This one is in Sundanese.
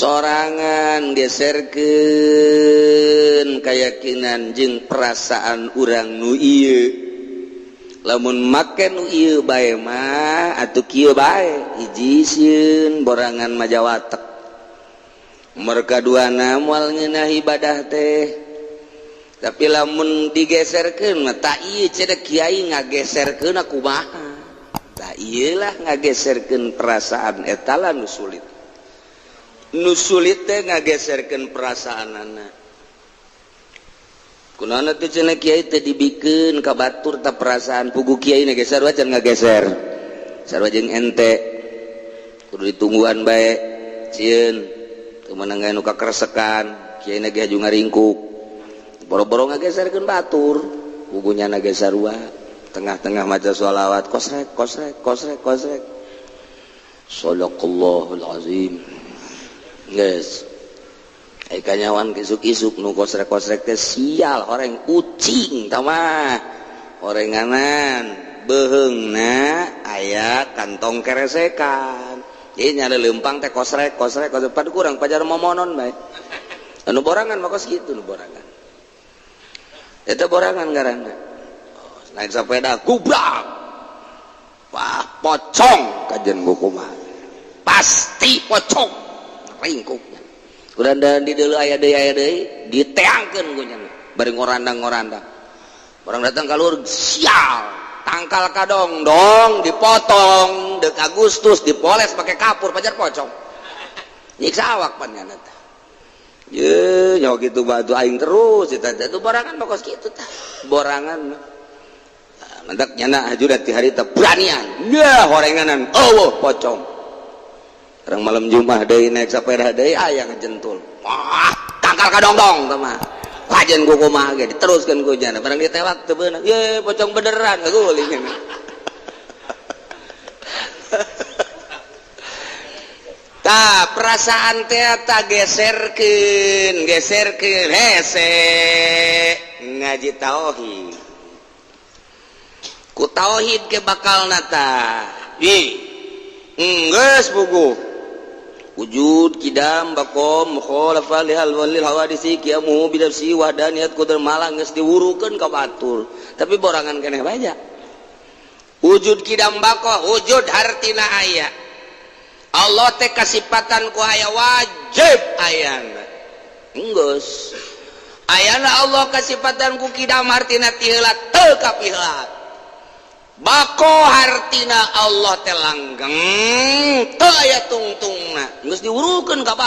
Sorangan geserkeun keyakinan jeung perasaan urang nu ieu. Lamun make nu ieu bae mah atuh kieu bae, hiji sieun borangan majawatek. Mereka duana moal ngeunah ibadah teh. Tapi lamun digeserkeun mah tak ieu cenah kiai ngageserkeun kumaha? Tak ieu lah ngageserkeun perasaan eta lah nu sulit. Nu sulit teh ngageserkeun perasaanana. Kunaon teh cenah kiai teh dibikeun ka batur ta perasaan pugu kiai na geser wajan ngageser. Sarua jeung ente. Kudu ditungguan bae sieun teu meunang nu kakeresekan, kiai na ge haju ngaringkuk. Boro-boro ngageserkeun batur, pugunya na ge sarua. Tengah-tengah maca sholawat kosrek kosrek kosrek kosrek. Shadaqallahul azim. Geus. Ai kanyawan isuk-isuk nu kosrek-kosrek teh sial horeng ucing tah mah. Horenganan beuheungna aya kantong keresekan. Jadi nyala leumpang teh kosrek kosrek kosrek padu kurang pajar momonon bae. Anu borangan mah kos kitu nu borangan. Eta borangan ngaranna. Naik sepeda gubrak. Wah, pocong kajen kumaha. Pasti pocong. Ringkuknya. Udah dan di deuleu aya deui diteangkeun ku nya. Bari ngorandang-ngorandang. Orang datang ka luhur sial, tangkal kadong dong dipotong dek Agustus dipoles pakai kapur pajar pocong. Nyiksa awak pan nya teh. Ye, nyawa gitu batu aing terus eta teh borangan mah kos kitu tah. Borangan mah. Mantak nyana haju ti harita beranian. Nya horenganan eueuh pocong. Orang malam Jumat deui naik sepeda deui aya ngejentul. Wah, tangkal kadongdong tah mah. Kajen ku kumaha ge diteruskeun ku jana. Barang ditewak teu beunang. Ye, pocong beneran ngaguling. Tah, perasaan teh ta geserkeun, geserkeun hese ngaji tauhid. Ku tauhid ke bakal nata. Ih, geus buku. Wujud kidam bakom mukhalafah lihal walil hawadisi qiyamuhu bidafsi wahdaniyat qudar malah geus diwurukeun ka batur tapi borangan keneh baja. Wujud kidam bako wujud hartina aya Allah teh kasipatan ku aya wajib ayana geus ayana Allah kasipatan ku kidam hartina ti heula teu kapiheula. Bako hartina Allah teh langgeng teu aya tungtungna geus diwurukeun ka